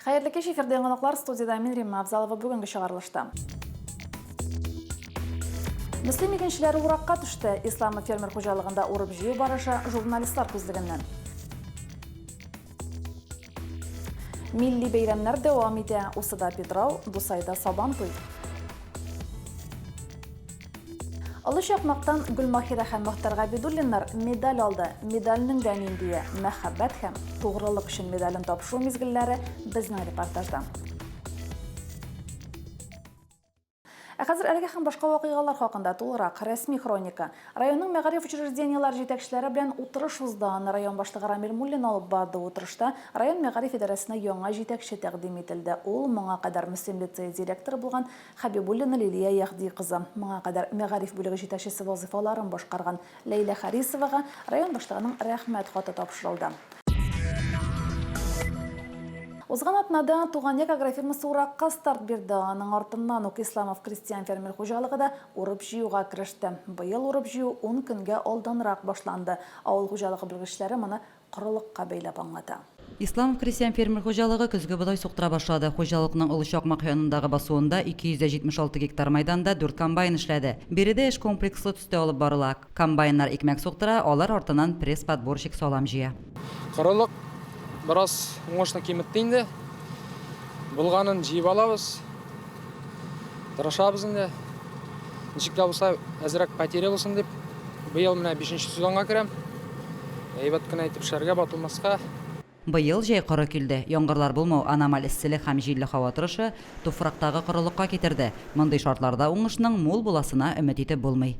Хәерле кич, эфирда яңалыклар студиядә мин Римма Абзалова бүгенге чыгарылышта. Мөслим игенчеләре уракка төште. Исламов фермер хуҗалыгында урып-җыю барышы журналистлар күзлегеннән. Милли бәйрәмнәр дәвам итә. Усыда Питрау, Дусайда Сабантуй. Олы Чакмактан Гөлмаһирә һәм Мохтар Габидуллиннар медаль алды. Медальнең дә ниндие? Мәхәббәт һәм тугрылык өчен медален тапшыру мизгелләре безнең репортажда. Ә хәзер әлеге һәм башка вакыйгалар хакында тулырак рәсми хроника. Районның мәгариф учреждениеләре җитәкчеләре белән утырыш узды. Аны район башлыгы Рамил Муллин алып барды. Утырышта район мәгариф идарәсенә яңа җитәкче тәкъдим ителде. Ул моңа кадәр Мөслим лицее директоры булган Хәбибуллина Лилия Яһди кызы. Моңа кадәр мәгариф бүлеге җитәкчесе вазыйфаларын башкарган Ләйлә Харисовага район башлыгының Рәхмәт хаты тапшырылды. Узган атнада Туган як агрофирмасы уракка старт бирде. Аның артыннан ук Исламов крестьян-фермер хуҗалыгы да урып-җыюга кереште. Быел урып-җыю ун көнгә алданрак башланды. Авыл хуҗалыгы белгечләре моны корылыкка бәйләп аңлата. Исламов крестьян-фермер хуҗалыгы көзге бодай суктыра башлады. Хуҗалыкның Олы Чакмак янындагы басуында 276 гектар майданда дүрт комбайн эшләде. Биредә эш комплекслы төстә алып барыла. Комбайннар икмәк суктыра, алар артыннан пресс-подборщик салам җыя. Корылык бераз уңышны киметте инде. Булганын җыеп алабыз. Тырышабыз инде. Ничек тә булса әзрәк потеря булсын дип. Быел менә бишенче сезонга керәм. Әйбәт кенә итеп эшләргә, батылмаска. Быел җәй коры килде. Яңгырлар булмау, аномаль эсселек һәм җилле һава торышы туфрактагы корылыкка китерде. Мондый шартларда уңышның мул буласына өмет итеп булмый.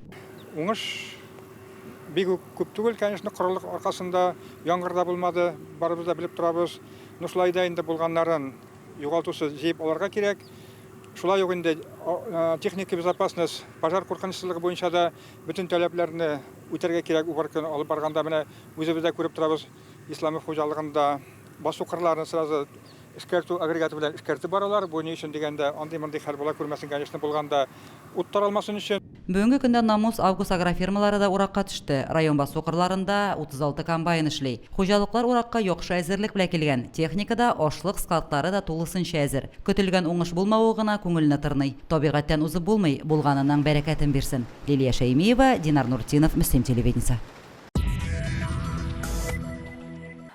Уңыш бик үк күп түгел, конечно, корылык аркасында яңгыр да булмады, барыбыз да белеп торабыз. Но шулай да инде булганнарын югалтусыз җыеп алырга кирәк. Шулай ук инде техника безопасность, пожар куркынычсызлыгы буенча да бөтен таләпләрне үтәргә кирәк уборканы алып барганда. Менә үзебез дә күреп торабыз, Исламов хуҗалыгында басу кырларын сразу эшкәртү агрегаты белән эшкәртеп баралар. Бу ни өчен дигәндә, андый-мондый хәл була күрмәсен, конечно, булганда ут таралмасын өчен. Бүгенге көндә Намус, Август агрофирмалары да уракка төште. Район басу кырларында 36 комбайн эшли. Хуҗалыклар уракка яхшы әзерлек белән килгән. Техника да, ашлык складлары да тулысынча әзер. Көтелгән уңыш булмавы гына күңелне тырный. Табигатьтән узып булмый, булганының бәрәкәтен бирсен. Лилия Шәймиева, Динар Нуртдинов, Мөслим телевидениесе.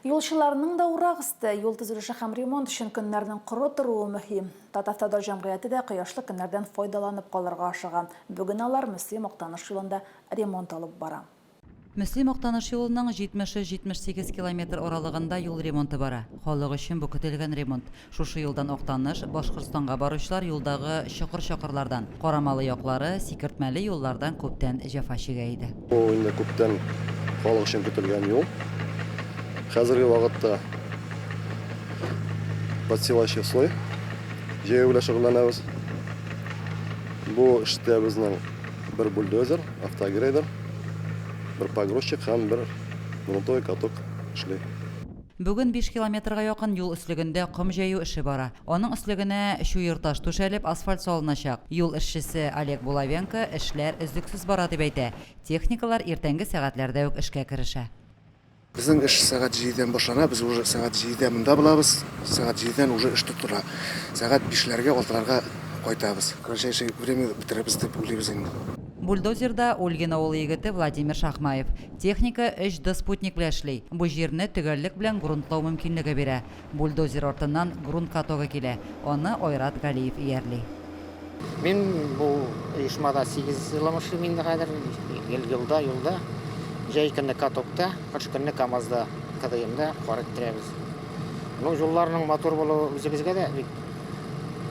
Юлчыларның да урак өсте, юл төзелеше һәм ремонт өчен көннәрнең коры торуы мөһим. Татавтодор җәмгыяте дә кояшлы көннәрдән файдаланып калырга ашыга. Бүген алар Мөслим-Актаныш юлында ремонт алып бара. Мөслим-Актаныш юлының 73-78 километр аралыгында юл ремонты бара. Халык өчен бу көтелгән ремонт. Шушы юлдан Актаныш, Башкортстанга баручылар юлдагы чокыр-чакырлардан, Карамалы яклары, сикертмәле юллардан күптән җәфа чигә иде. Бу инде күптән халык өчен көтелгән юл. Хәзерге вакытта подстилающий слой җәю белән шөгыльләнәбез. Бу эштә безнең бер бульдозер, автогрейдер, бер погрузчик һәм бер грунтовый каток эшли. Бүген биш километрга якын юл өслегендә ком җәю эше бара. Аның өслегенә чуерташ түшәлеп, асфальт салыначак. Юл эшчесе Олег Булавенко эшләр өзлексез бара дип әйтә. Техникалар иртәнге сәгатьләрдә үк эшкә керешә. Безнең эш сәгать җидедән башлана, без уже сәгать җидедә монда булабыз, сәгать җидедән уже эш тотыла. Сәгать бишләргә, алтыларга кайтабыз. В кратчайшее время бетерәбез дип уйлыйбыз инде. Бульдозерда Ольгин авылы егете Владимир Шахмаев. Техника 3D спутник белән эшли, бу җирне төгәллек белән грунтлау мөмкинлеге бирә. Бульдозер артыннан грунт катогы килә, аны Айрат Галиев ияр-ли. Мин бу оешмада сигез елым эшлим инде хәзер, гел юлда, юлда. Җәй көне катокта, кыш көне КАМАЗда, КДМда кар эттерәбез. Ну, юлларның матур булуы үзебезгә дә бик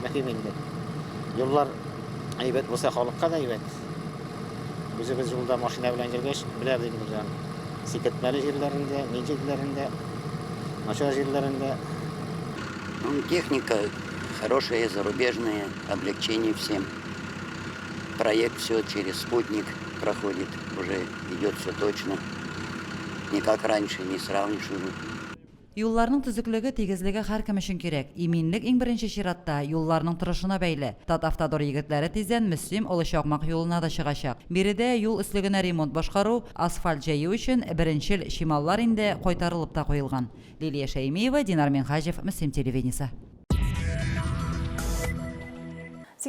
мөһим инде. Юллар әйбәт булса, халыкка да әйбәт. Үзебез юлда машина белән йөргәч, беләбез инде без аны. Сикертмәле җирләрен дә, ни җирләрен дә, начар җирләрен дә. Ну, техника хорошая, зарубежная, облегчение всем. Проект все через спутник проходит, уже идет все точно. Не как раньше, не сравнишь уже. Юлларның төзеклеге, тигезлеге һәркем өчен кирәк. Иминлек иң беренче чиратта, юлларның торышына бәйле. Татавтодор егетләре тиздән Мөслим-Олы Чакмак юлына да чыгачак. Биредә юл өслегенә ремонт башкару, асфальт җәю өчен беренчел чималлар инде кайтарылып та куелган. Лилия Шәймиева, Динар Минһаҗев, Мөслим телевидениесе.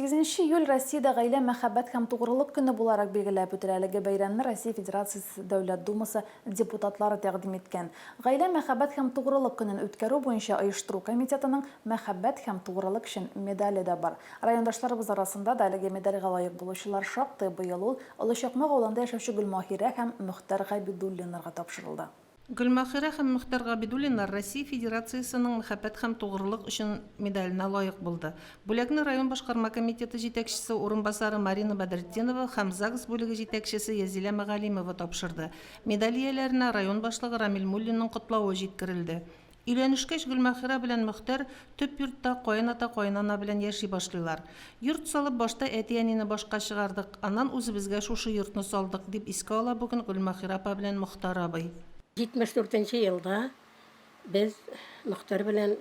Сигезенче июль Россиядә Гаилә, мәхәббәт һәм тугрылык көне буларак билгеләп үтелә. Әлеге бәйрәмне Россия Федерациясе Дәүләт Думасы депутатлары тәкъдим иткән. Гаилә, мәхәббәт һәм тугрылык көнен үткәрү буенча оештыру комитетының Мәхәббәт һәм тугрылык өчен медале дә бар. Райондашларыбыз арасында да әлеге медальгә лаек булучылар шактый, быел ул Олы Чакмак авылында яшәүче Гөлмаһирә һәм Мөхтәр Габидуллиннарга тапшырылды. Гөлмаһирә һәм Мөхтәр Габидуллиннар Россия Федерациясенең Мәхәббәт һәм тугрылык өчен медаленә лаек булды. Бүләкне район башкарма комитеты җитәкчесе урынбасары Марина Бәдретдинова һәм загс бүлеге җитәкчесе Язилә Мәгалимова тапшырды. Медаль ияләренә район башлыгы Рамил Муллинның котлавы җиткерелде. Өйләнешкәч, Гөлмаһирә белән Мөхтәр төп йортта каената-каенана белән яши башлыйлар. Йорт салып, башта әти-әнине башка чыгардык, аннан үзебезгә шушы йортны салдык, дип искә ала бүген Гөлмаһирә апа белән Мохтар абый. 74 нче елда без Мөхтәр белән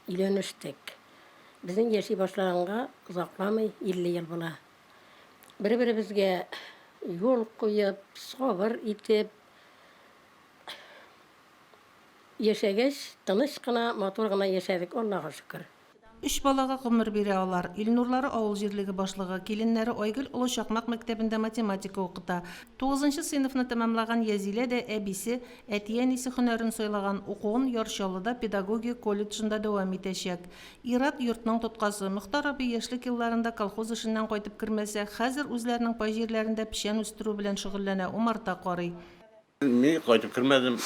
өйләнештек. Безнең яши башлаганга озакламый 50 ел була. Бер-беребезгә юл куеп, сабыр итеп, Яшәгәч, тыныч кына, матур гына яшәдек, Аллага шөкер. Өч балага гомер бирә алар. Илнурлары авыл җирлеге башлыгы, киленнәре Айгөл Олы Чакмак мәктәбендә математика укыта. Тугызынчы сыйныфны тәмамлаган Язилә дә әбисе, әти-әнисе һөнәрен сайлаган, укуын Яр Чаллыда педагогия колледжында дәвам итәчәк. Ир-ат йортның тоткасы. Мохтар абый яшьлек елларында колхоз эшеннән кайтып кермәсә, хәзер үзләренең пай җирләрендә печән үстерү белән шөгыльләнә, умарта карый. Мин кайтып кермәдем.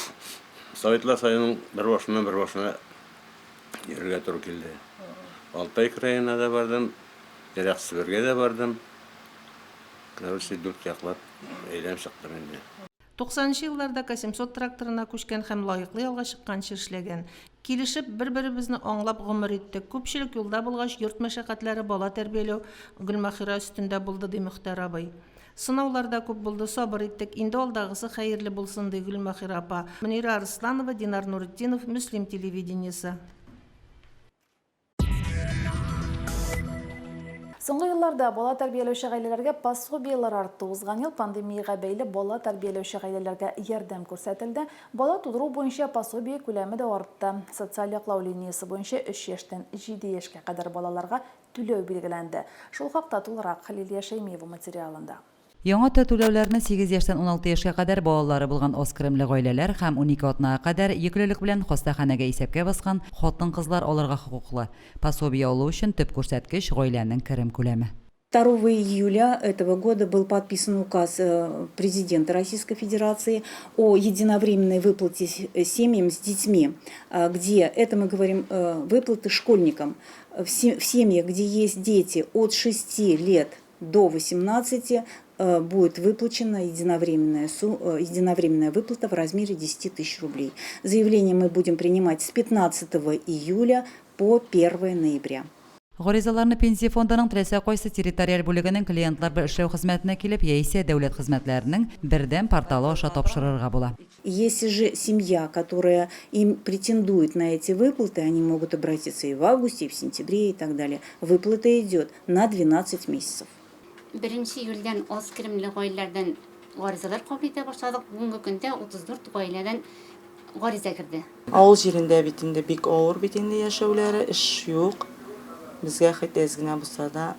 Советлар Союзының бер башыннан бер башына йөрергә туры килде. Алтай краена да бардым, Ерак Себергә дә бардым. Короче, дүрт яклап әйләнеп чыктым инде. Туксанынчы елларда К-700 тракторына күчкән һәм лаеклы ялга чыкканчы эшләгән. Килешеп, бер-беребезне аңлап гомер иттек. Күпчелек юлда булгач, йорт мәшәкатьләре, бала тәрбияләү Гөлмаһирә өстендә булды, ди Мөхтәр абый. Сынаулар да күп булды, сабыр иттек, инде алдагысы хәерле булсын, ди Гөлмаһирә апа. Мөнирә Арысланова, Динар Нуретдинов, Мөслим телевидениесе. Соңгы елларда бала тәрбияләүче гаиләләргә пособиеләр артты. Узган ел пандемиягә бәйле бала тәрбияләүче гаиләләргә ярдәм күрсәтелде. Бала тудыру буенча пособие күләме дә артты. Социаль яклау линиясе буенча өч яшьтән җиде яшькә кадәр балаларга Түләү билгеләнде. Шул хакта тулырак Лилия Шәймиева материалында. Яңа төр түләүләрне сигез яшьтән 16 яшькә кадәр балалары булган аз керемле гаиләләр һәм 12 атнага кадәр йөклелек белән хастаханәгә исәпкә баскан хатын-кызлар алырга хокуклы. Пособие алу өчен төп күрсәткеч, гаиләнең керем күләме. Второго июля этого года был подписан указ э, президента Российской Федерации о единовременной выплате э, семьям с детьми, э, где, это мы говорим, выплаты школьникам. В семьях, где есть дети от 6 лет до 18, будет выплачена единовременная, единовременная выплата в размере 10 тысяч рублей. Заявление мы будем принимать с 15 июля по 1 ноября. Гаризаларны Пенсия фондының теләсә кайсы территориаль бүлегенең клиентлар белән эшләү хезмәтенә килеп яисә дәүләт хезмәтләренең бердәм порталы аша тапшырырга була. Если же семья, которая им претендует на эти выплаты, они могут обратиться и в августе, и в сентябре, и так далее. Выплата идет на 12 месяцев. Беренче июльдән аз керемле гаиләләрдән гаризалар кабул итә башладык. Бүгенге көндә 34 гаиләдән гариза керде. Авыл җирендә бит инде бик авыр бит инде яшәүләре, эш юк. Безгә хет әз генә булса да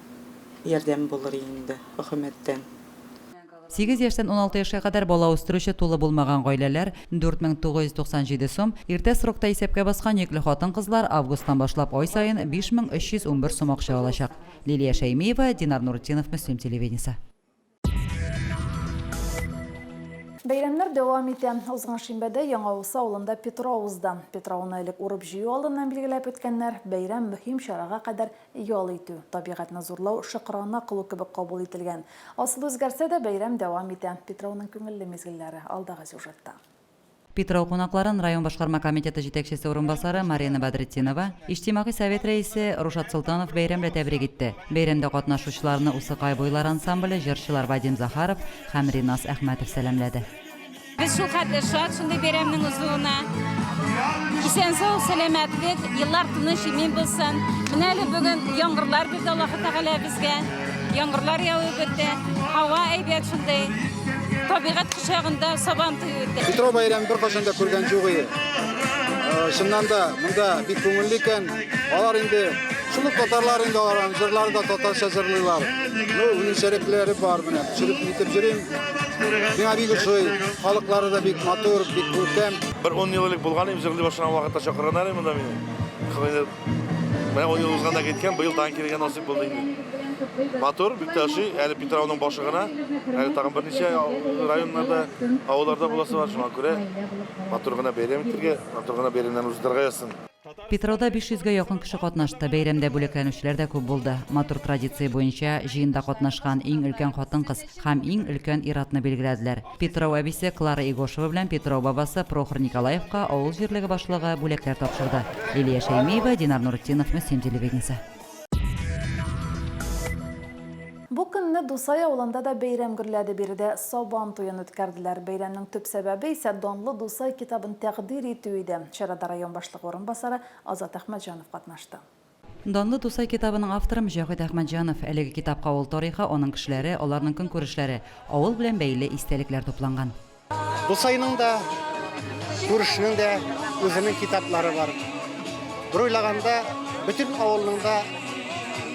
ярдәм булыр инде хөкүмәттән. Сигез яшьтән 16 яшькә кадәр бала үстерүче тулы булмаган гаиләләр, 4997 сум, иртә срокта исәпкә баскан йөкле хатын-кызлар августтан башлап ай саен 5311 сум акча алачак. Лилия Шәймиева, Динар Нуртдинов, Мөслим телевидениесе. Бәйрәмнәр дәвам итә. Узган шимбәдә Яңа Усы авылында Петрау узды. Петрауны элек урып-җыю алдыннан билгеләп үткәннәр. Бәйрәм мөһим чарага кадәр ял итү, табигатьне зурлау, шөкрана кылу кебек кабул ителгән. Асыл үзгәрсә дә, бәйрәм дәвам итә. Петрауның күңелле мизгелләре, алдагы сюжетта. Питрау кунакларын район башкарма комитеты җитәкчесе урынбасары Марина Бәдретдинова, Иҗтимагый совет рәисе Рушат Солтанов бәйрәм белән тәбрик итте. Бәйрәмдә катнашучыларны Усыкай буйлары ансамбле, җырчылар Вадим Захаров һәм Ринас Әхмәтов сәламләде. Без шулхәтле шат шундый бәйрәмнең узуына. Исән-сау, сәламәтлек, еллар тыныч, имин булсын. Менә әле бүген яңгырлар бирде Аллаһы Тәгалә безгә. Яңгырлар явып бетте. Һава әйбәт шундый. Табигать кочагында Сабан туе үтә. Петров бәйрәмен беркайчан да күргән юк иде. Чыннан да, монда бик күңелле икән. Алар инде Шул ук татарлар инде алар, аның җырлары да татарча җырлыйлар. Ну, үзенчәлекләре бар менә. Төшереп нитеп йөрим. Миңа бик ошый. Халыклары да бик матур, бик күркәм. Бер ун ел элек булган идем, җырлый башлаган вакытта чакырганнар иде монда мине. Менә ун ел узганда киткән, быел тагын килергә насыйп булды инде. Матур, бик тә ошый. Әле Питрауның башы гына. Әле тагын берничә районнарда, авылларда буласы бар. Шуңа күрә матур гына бәйрәм итәргә, матур гына бәйрәмнәрне уздырырга язсын. Питрауда 500 гә якын кеше катнашты. Бәйрәмдә бүләкләнүчеләр дә күп булды. Матур традиция буенча, җыенда катнашкан иң өлкән хатын-кыз һәм иң өлкән ир-атны билгеләделәр. Питрау әбисе Клара Игошева белән Питрау бабасы Прохор Николаевка авыл җирлеге башлыгы бүләкләр тапшырды. Лилия Шәймиева, Динар Нуретдинов, Мөслим телевидениесе. Бу көнне Дусай авылында да бәйрәм гөрләде, биредә Сабан туен үткәрделәр. Бәйрәмнең төп сәбәбе исә данлы Дусай китабын тәкъдир итү иде. Чарада район башлыгы урынбасары Азат Әхмәтҗанов катнашты. Данлы Дусай китабының авторы Мөҗәһит Әхмәтҗанов. Әлеге китапка авыл тарихы, аның кешеләре, аларның көнкүрешләре, авыл белән бәйле истәлекләр тупланган. Дусайның да, күршенең дә үзенең китаплары бар. Бер уйлаганда, бөтен авылның да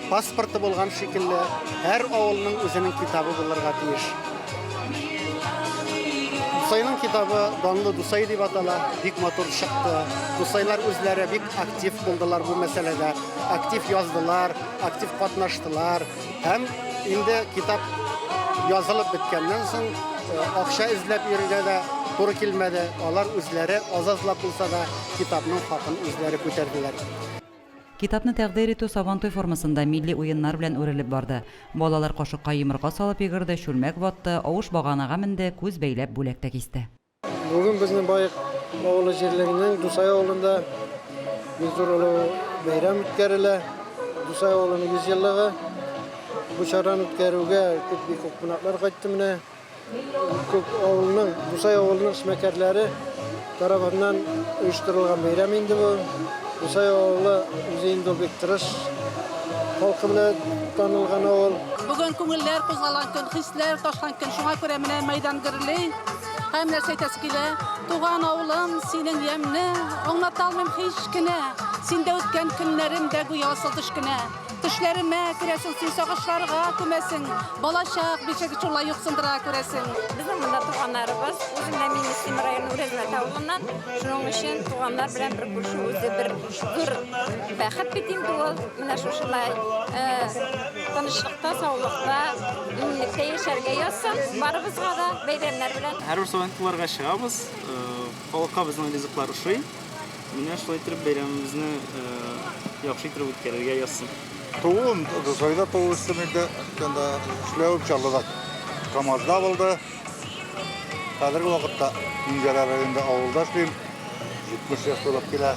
паспорты булган шикелле, һәр авылның үзенең китабы булырга тиеш. Дусайның китабы Данлы Дусай дип атала, бик матур чыкты. Дусайлар үзләре бик актив булдылар бу мәсьәләдә. Актив яздылар, актив катнаштылар. Һәм инде китап язылып беткәннән соң, акча эзләп йөрергә дә туры килмәде. Алар үзләре аз-азлап булса да китапның хакын үзләре күтәрделәр. Китапны тәкъдир итү Сабантуй формасында милли уеннар белән үрелеп барды. Балалар кашыкка йомырка салып йөгерде, чүлмәк ватты, авыш баганага менде, күз бәйләп бүләк тә кисте. Бүген безнең Баек авылы җирлегенең Дусай авылында бик зур олы бәйрәм үткәрелә. Дусай авылының 100 еллыгы. Бу чараны үткәрүгә күп бик күп кунаклар кайтты менә. Күп авылның, Дусай авылының эшмәкәрләре тарафыннан оештырылган бәйрәм инде бу. Дусай авылы үзе инде ул бик тырыш халкы белән танылган авыл. Бүген күңелләр кузгалган көн, хисләр ташкан көн. Шуңа күрә менә мәйдан гөрли. Һәм нәрсә әйтәсе килә? Туган авылым, синең ямьне аңлата алмыйм һич кенә. Синдә үткән көннәрем дә гүя асыл төш кенә. Төшләремә керәсең син, сагышларга күмәсең. Балачак бишек шулай юксындыра күрәсең. Безнең монда туганнарыбыз, үзем дә мин Мөслим районы Үрәзмәт авылыннан. Шуның өчен туганнар белән бер күрешү үзе бер зур бәхет бит инде ул. Менә шушылай тынычлыкта, саулыкта, иминлектә яшәргә язсын барыбызга да бәйрәмнәр белән. Һәрбер сабантуйларга чыгабыз, халыкка безнең ризыклар ошый. Менә шулай итеп бәйрәмебезне яхшы итеп үткәрергә язсын. Тууым Дусайда туып үстем инде. Анда эшләвем Чаллыда КАМАЗда булды. Хәзерге вакытта Минзәлә районында авылда эшлим. 70 яшь тулып килә.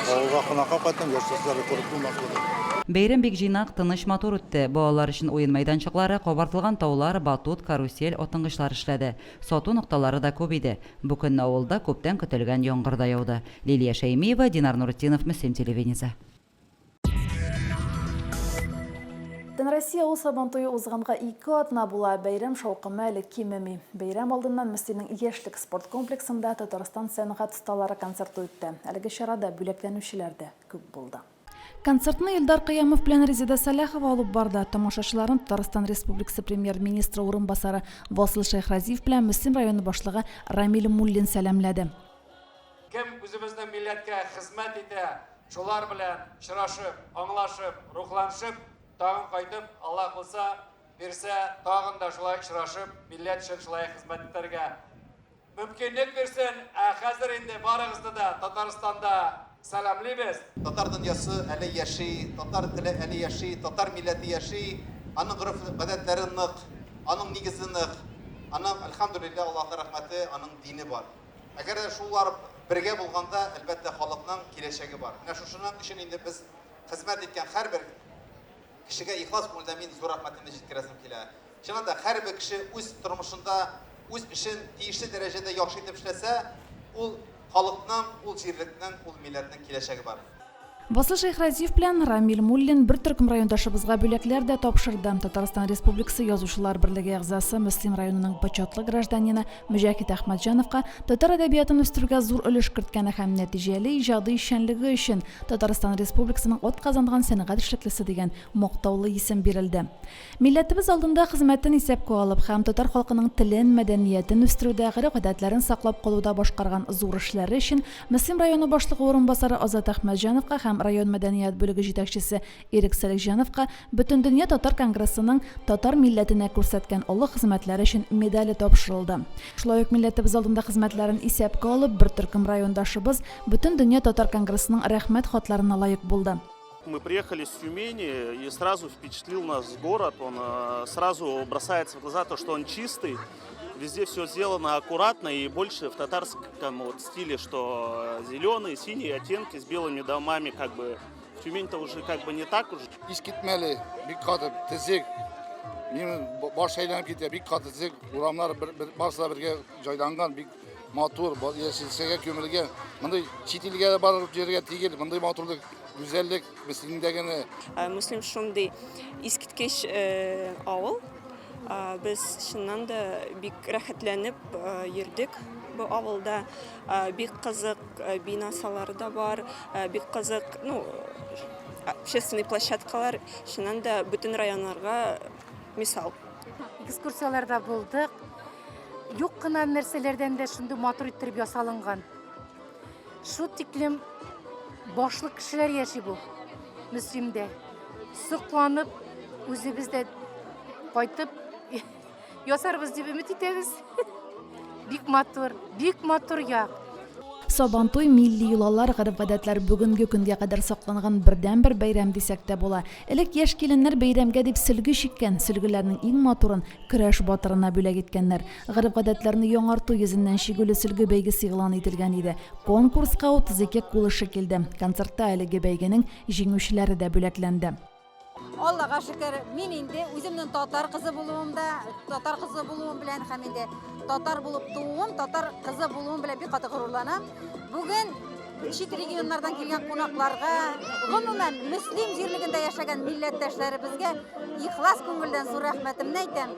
Авылга кунакка кайттым, яшьтәшләрне күреп булмас булды. Бәйрәм бик җыйнак, тыныч, матур үтте. Балалар өчен уен мәйданчыклары, кабартылган таулар, батут, карусель, атынгычлар эшләде. Сату нокталары да күп иде. Бу көнне авылда күптән көтелгән яңгыр да яуды. Лилия Шәймиева, Динар Нуретдинов, Мөслим телевидениесе. Бөтенроссия авыл Сабантуе узганга ике атна була, бәйрәм шаукымы әле кимеми. Бәйрәм алдыннан Мөслимнең Яшьлек спорт комплексында Татарстан сәнгать осталары концерты үтте. Әлеге чарада бүләкләнүчеләр дә күп булды. Концертны Илдар Кыямов белән Резеда Сәлахова алып барды. Тамашачыларны Татарстан Республикасы Премьер-министры урынбасары Васил Шәйхразиев белән Мөслим районы башлыгы Рамил Муллин сәламләде. Кем үзебезнең милләткә хезмәт итә, шулар белән очрашып, аңлашып, рухланышып, тагын кайтып, Аллаһ кылса, бирсә, тагын да шулай очрашып, милләт өчен шулай хезмәт итәргә мөмкинлек бирсен. Ә хәзер инде барыгызны да Татарстанда сәламлибез. Татар дөньясы әле яши, татар теле әле яши, татар милләте яши, аның гореф-гадәтләре нык, аның нигезе нык, аның, әлхәмдүлилләһ, Аллаһның рәхмәте, аның дине бар. Әгәр дә шулар бергә булганда, әлбәттә, халыкның киләчәге бар. Менә шушының өчен инде без хезмәт иткән һәрбер кешегә ихлас күңелдән мин зур рәхмәтемне җиткерәсем килә. Чыннан да, һәрбер кеше үз тормышында үз эшен тиешле дәрәҗәдә яхшы итеп эшләсә, ул халыкның, ул җирлекнең, ул милләтнең киләчәге бар. Васил Шәйхразиев белән Рамил Муллин бер төркем райондашыбызга бүләкләр дә тапшырды. Татарстан Республикасы Язучылар берлеге әгъзасы, Мөслим районының почетлы гражданины Мөҗәһит Әхмәтҗановка татар әдәбиятын үстерүгә зур өлеш керткәне һәм нәтиҗәле иҗади эшчәнлеге өчен Татарстан Республикасының атказанган сәнгать эшлеклесе дигән мактаулы исем бирелде. Милләтебез алдында хезмәтен исәпкә алып һәм татар халкының телен, мәдәниятен үстерүдә, гореф-гадәтләрен саклап калуда башкарган зур эшләре өчен Мөслим районы башлыгы урынбасары Азат Әхмәтҗановка һәм район мәдәният бүлеге җитәкчесе Ирек Сәлихҗановка Бөтендөнья татар конгрессының Татар милләтенә күрсәткән олы хезмәтләре өчен медале тапшырылды. Шулай ук милләтебез алдында хезмәтләрен исәпкә алып, бер төркем райондашыбыз Бөтендөнья татар конгрессының Рәхмәт хатларына лаек булды. Мы приехали с Тюмени, и сразу впечатлил нас город. Он э, сразу бросается в глаза то, что он чистый. Везде все сделано аккуратно и больше в татарском вот стиле, что зеленые, синие оттенки с белыми домами, как бы в Тюмень-то уже как бы не так уже. Искитмәле, бик каты төзек. Минем баш әйләнеп китә, бик каты төзек. Урамнар бер, бер, барысы да бергә җайланган, бик матур, яшелчәгә күмелгән. Мондый чит илгә дә барып йөрергә тигел, мондый матурлык, гүзәллек Мөслимдә генә. Мөслим шундый искиткеч авыл. Без чыннан да бик рәхәтләнеп йөрдек бу авылда. Бик кызык бинасалары да бар, бик кызык, ну, общественный площадкалар, чыннан да бөтен районнарга мисал. Экскурсияләрдә булдык. Юк кына нәрсәләрдән дә шундый матур иттереп ясалынган. Шул тиклем башлы кешеләр яши бу Мөслимдә. Сокланып, үзебез дә кайтып ясарбыз дип өмет итәбез. Бик матур, бик матур як. Сабантуй, милли йолалар, гореф-гадәтләр бүгенге көнгә кадәр сакланган бердәнбер бәйрәм дисәк тә була. Элек яшь киленнәр бәйрәмгә дип сөлге чиккән, сөлгеләрнең иң матурын көрәш батырына бүләк иткәннәр. Гореф-гадәтләрне яңарту йөзеннән чигүле сөлге бәйгесе игълан ителгән иде. Конкурска 32 кул эше килде. Концертта әлеге бәйгенең җиңүчеләре дә бүләкләнде. Аллага шөкер, мин инде үземнең татар кызы булуым да, татар кызы булуым белән һәм инде татар булып тууым, татар кызы булуым белән бик каты горурланам. Бүген чит регионнардан килгән кунакларга, гомумән, Мөслим җирлегендә яшәгән милләттәшләребезгә ихлас күңелдән зур рәхмәтемне әйтәм.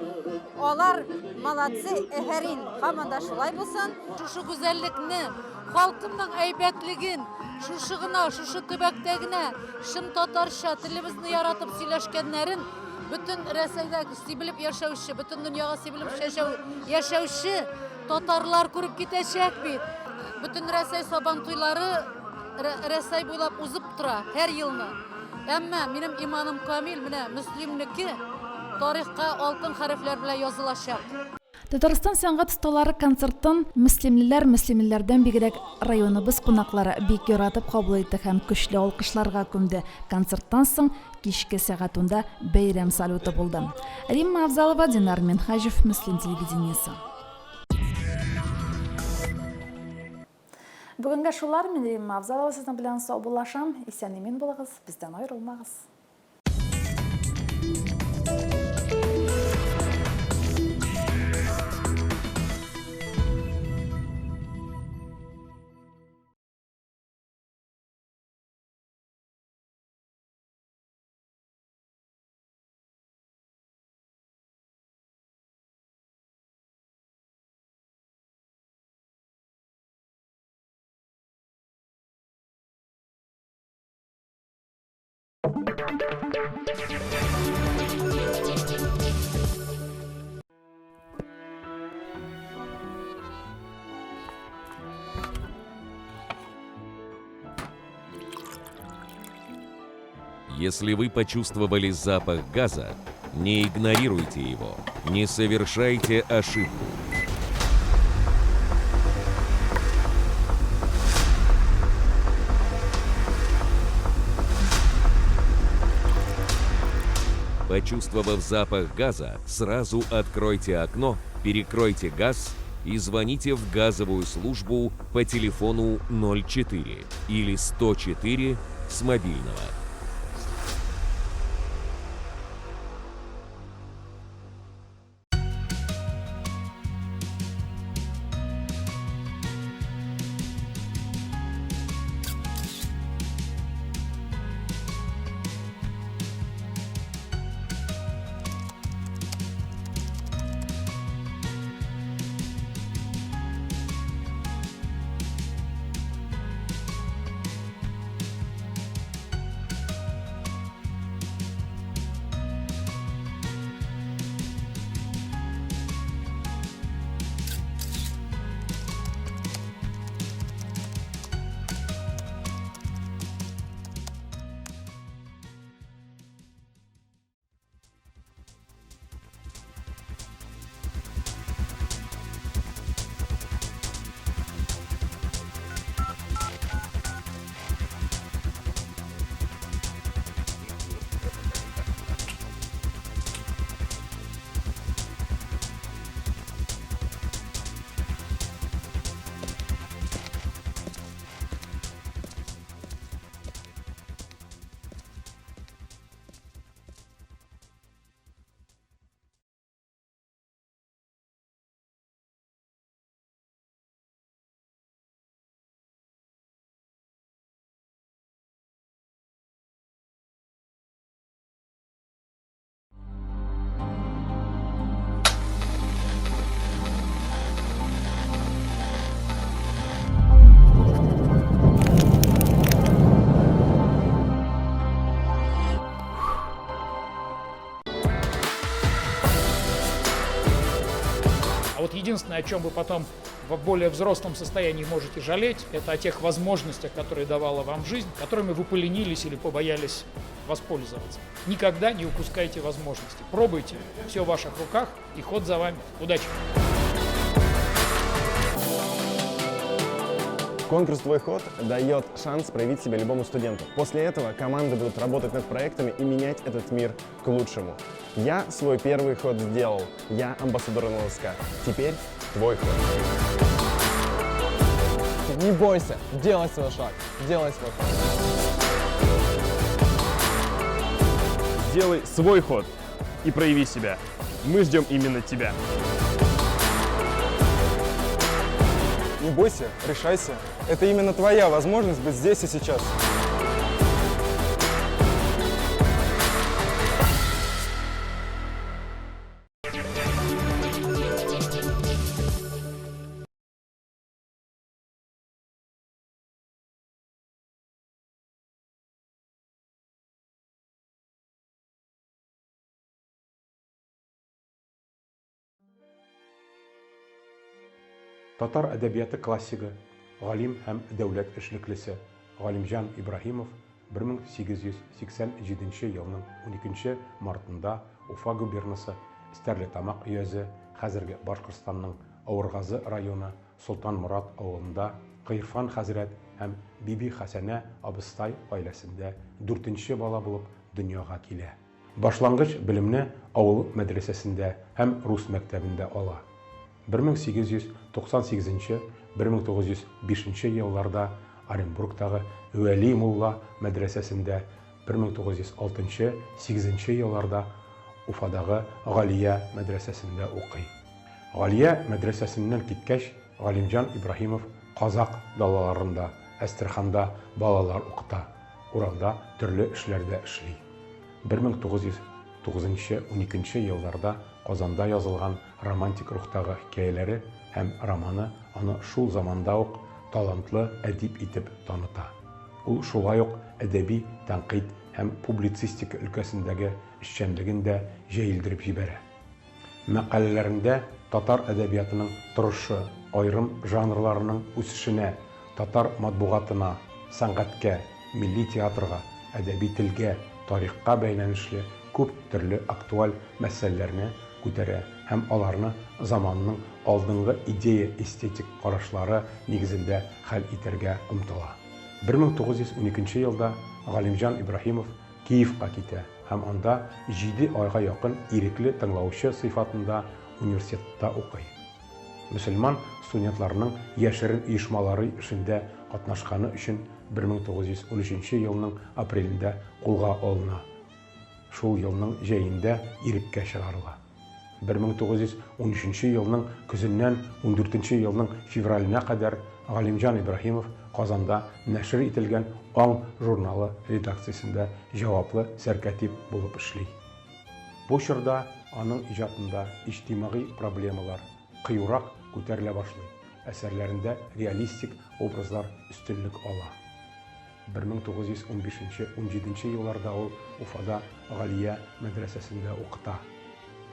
Алар молодцы, әфәрин, һаман да шулай булсын. Шушы гүзәллекне, халкымның әйбәтлеген, шушы гына, шушы төбәктә генә чын татарча телебезне яратып сөйләшкәннәрен бөтен Рәсәйдә сибелеп яшәүче, бөтен дөньяга сибелеп яшәүче татарлар күреп китәчәк бит. Бөтен Рәсәй сабантуйлары Рәсәй буйлап узып тора һәр елны. Әмма минем иманым камил, менә Мөслимнеке тарихка алтын хәрефләр белән язылачак. Татарстан сәнгать осталары концертын мөслимлеләр, мөслимлеләрдән бигрәк районыбыз кунаклары бик яратып кабул итте һәм көчле алкышларга күмде. Концерттан соң кичке сәгать унда бәйрәм салюты булды. Римма Авзалова, Динар Минһаҗев, Мөслим телевидениесе. Бүгенгә шулар, мин Римма Авзалова сезнең белән саубуллашам. Исән-имин булыгыз, бездән аерылмагыз. Если вы почувствовали запах газа, не игнорируйте его, не совершайте ошибку. Почувствовав запах газа, сразу откройте окно, перекройте газ и звоните в газовую службу по телефону 04 или 104 с мобильного. Единственное, о чем вы потом в более взрослом состоянии можете жалеть, это о тех возможностях, которые давала вам жизнь, которыми вы поленились или побоялись воспользоваться. Никогда не упускайте возможности. Пробуйте. Все в ваших руках и ход за вами. Удачи! Конкурс «Твой ход» дает шанс проявить себя любому студенту. После этого команды будут работать над проектами и менять этот мир к лучшему. Я свой первый ход сделал. Я амбассадор НЛСК. Теперь твой ход. Не бойся, делай свой шаг, делай свой ход. Сделай свой ход и прояви себя. Мы ждем именно тебя. Не бойся, решайся. Это именно твоя возможность быть здесь и сейчас. Татар әдәбияты классигы, галим һәм дәүләт эшлеклесе Галимҗан Ибраһимов 1887 елның 12 мартында Уфа губернасы Стәрлетамак өязе, хәзерге Башкортстанның Авыргазы районы Солтанморат авылында Гыйрфан хәзрәт һәм Бибихәсәнә абыстай гаиләсендә дүртенче бала булып дөньяга килә. Башлангыч белемне авыл мәдрәсәсендә һәм рус мәктәбендә ала. 1898 1905 елларда Оренбургтагы Вәли мулла мәдрәсәсендә, 1906 8 елларда Уфадагы Галия мәдрәсәсендә укый. Галия мәдрәсәсеннән киткәч, Галимҗан Ибраһимов казакъ далаларында, Әстерханда балалар укыта, Уралда төрле эшләрдә эшли. 1909-12 елларда Казанда язылган романтик рухтагы хикәяләре һәм романы аны шул заманда ук талантлы әдип итеп таныта. Ул шулай ук әдәби тәнкыйть һәм публицистика өлкәсендәге эшчәнлеген дә җәелдереп җибәрә. Мәкаләләрендә татар әдәбиятының торышы, аерым жанрларының үсешенә, татар матбугатына, сәнгатькә, милли театрга, әдәби телгә, тарихка бәйләнешле күп төрле актуаль мәсьәләләрне күтәрә һәм аларны заманның алдынгы идея-эстетик карашлары нигезендә хәл итәргә омтыла. 1912 елда Галимҗан Ибраһимов Киевка китә һәм анда җиде айга якын ирекле тыңлаучы сыйфатында университетта укый. Мөселман студентларының яшерен оешмалары эшендә катнашканы өчен 1913 елның апрелендә кулга алына. Шул елның җәендә иреккә чыгарыла. 1913 елның көзеннән 14 елның февраленә кадәр Галимҗан Ибраһимов Казанда нәшер ителгән Аң журналы редакциясендә җаваплы сәркатип булып эшли. Бу чорда аның иҗатында иҗтимагый проблемалар кыюрак күтәрелә башлый, әсәрләрендә реалистик образлар өстенлек ала. 1915-17 елларда ул Уфада Галия мәдрәсәсендә укыта.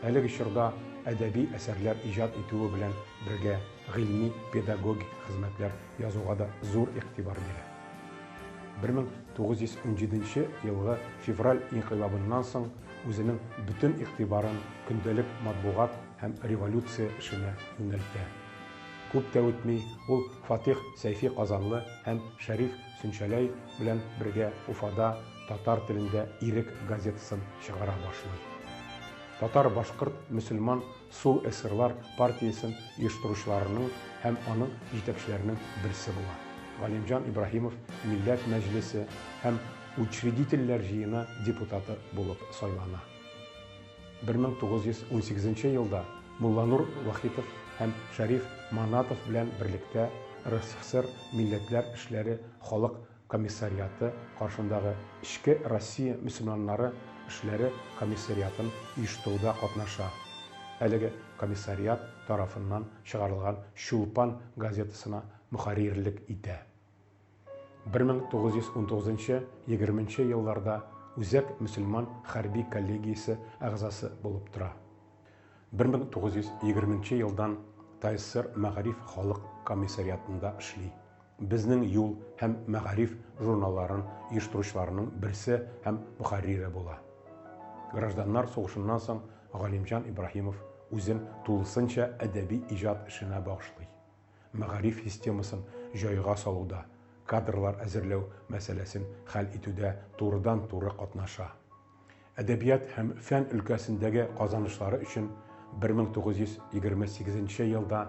Әлеге чорда әдәби әсәрләр иҗат итүе белән бергә гыйльми-педагогик хезмәтләр язуга да зур игътибар бирә. 1917 елгы февраль инкыйлабыннан соң үзенең бөтен игътибарын көндәлек матбугат һәм революция эшенә юнәлтә. Күп тә үтми, ул Фатих Сәйфи Казанлы һәм Шәриф Сүнчәләй белән бергә Уфада татар телендә Ирек газетасын чыгара башлый. Татар-башкорт мөселман сул эсерлар партиясен оештыручыларының һәм аның җитәкчеләренең берсе була. Галимҗан Ибраһимов Милләт Мәҗлесе һәм Учредительләр җыены депутаты булып сайлана. 1918 елда Мулланур Вахитов һәм Шәриф Манатов белән берлектә РСФСР Милләтләр эшләре халык комиссариаты каршындагы Эчке Россия мөселманнары эшләре комиссариатын оештыруда катнаша. Әлеге комиссариат тарафыннан чыгарылган Чулпан газетасына мөхәррирлек итә. 1919-20 елларда Үзәк мөселман хәрби коллегиясе әгъзасы булып тора. 1920 елдан ТАССР Мәгариф халык комиссариатында эшли. Безнең юл һәм Мәгариф журналларын оештыручыларның берсе һәм мөхәррире була. Гражданнар сугышыннан соң Галимҗан Ибраһимов үзен тулысынча әдәби иҗат эшенә багышлый. Мәгариф системасын җайга салуда, кадрлар әзерләү мәсьәләсен хәл итүдә турыдан-туры катнаша. Әдәбият һәм фән өлкәсендәге казанышлары өчен 1928 нче елда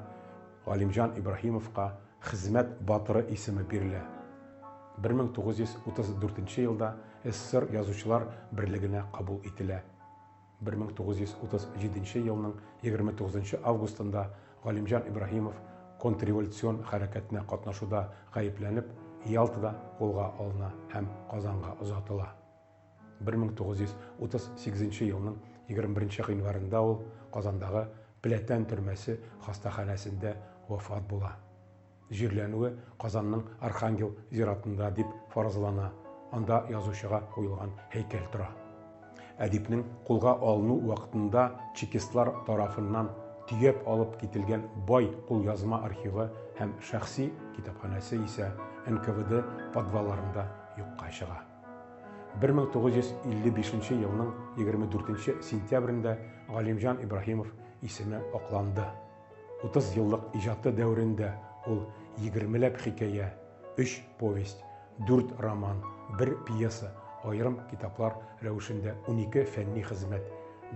Галимҗан Ибраһимовка Хезмәт батыры исеме бирелә. 1934 нче елда СССР Язучылар берлегенә кабул ителә. 1937 нче елның 29 нчы августында Галимҗан Ибраһимов контрреволюцион хәрәкәтенә катнашуда гаепләнеп, Ялтада кулга алына һәм Казанга озатыла. 1938 елның 21 гыйнварында ул Казандагы Пләтән төрмәсе хастаханәсендә вафат була. Җирләнүе Казанның Архангел зиратында дип фаразлана, анда язучыга куелган һәйкәл тора. Әдипнең кулга алыну вакытында чекистлар тарафыннан төяп алып кителгән бай кулъязма архивы һәм шәхси китапханәсе исә НКВД подвалларында юкка чыга. 1955 елның 24 сентябрендә Галимҗан Ибраһимов исеме акланды. 30 еллык иҗаты дәверендә ул егермеләп хикәя, өч повесть, дүрт роман, бер пьеса, аерым китаплар рәвешендә 12 фәнни хезмәт,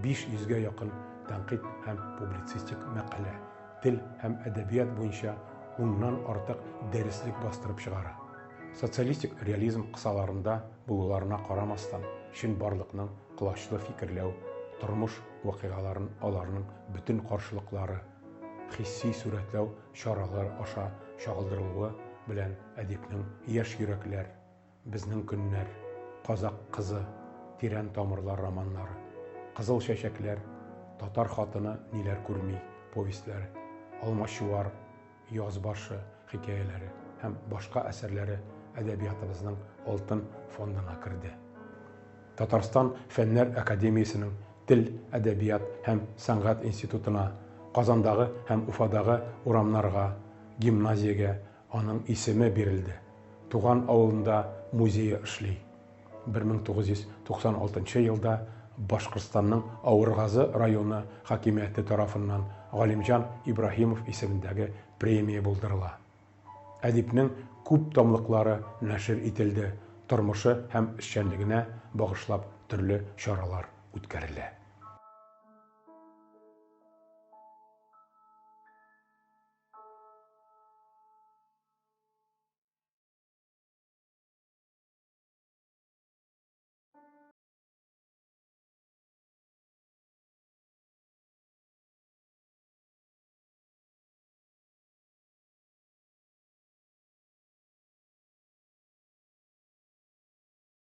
500 гә якын тәнкыйть һәм публицистик мәкалә, тел һәм әдәбият буенча уннан артык дәреслек бастырып чыгара. Социалистик реализм кысаларында булуларына карамастан, чынбарлыкның колачлы фикерләү, тормыш вакыйгаларын аларның бөтен каршылыклары, хисси сурәтләү чаралары аша чагылдырылуы белән әдипнең Яшь йөрәкләр, Безнең көннәр, Казакъ кызы, Тирән тамырлар романнары, Кызыл чәчәкләр, Татар хатыны ниләр күрми повестьләре, Алмачуар, Яз башы хикәяләре һәм башка әсәрләре әдәбиятыбызның алтын фондына керде. Татарстан Фәннәр академиясенең Тел, әдәбият һәм сәнгать институтына, Казандагы һәм Уфадагы урамнарга, гимназиягә аның исеме бирелде. Туган авылында музее эшли. 1996 елда Башкортстанның Авыргазы районы хакимияте тарафыннан Галимҗан Ибраһимов исемендәге премия булдырыла. Әдипнең күп томлыклары нәшер ителде, тормышы һәм эшчәнлегенә багышлап төрле чаралар үткәрелә.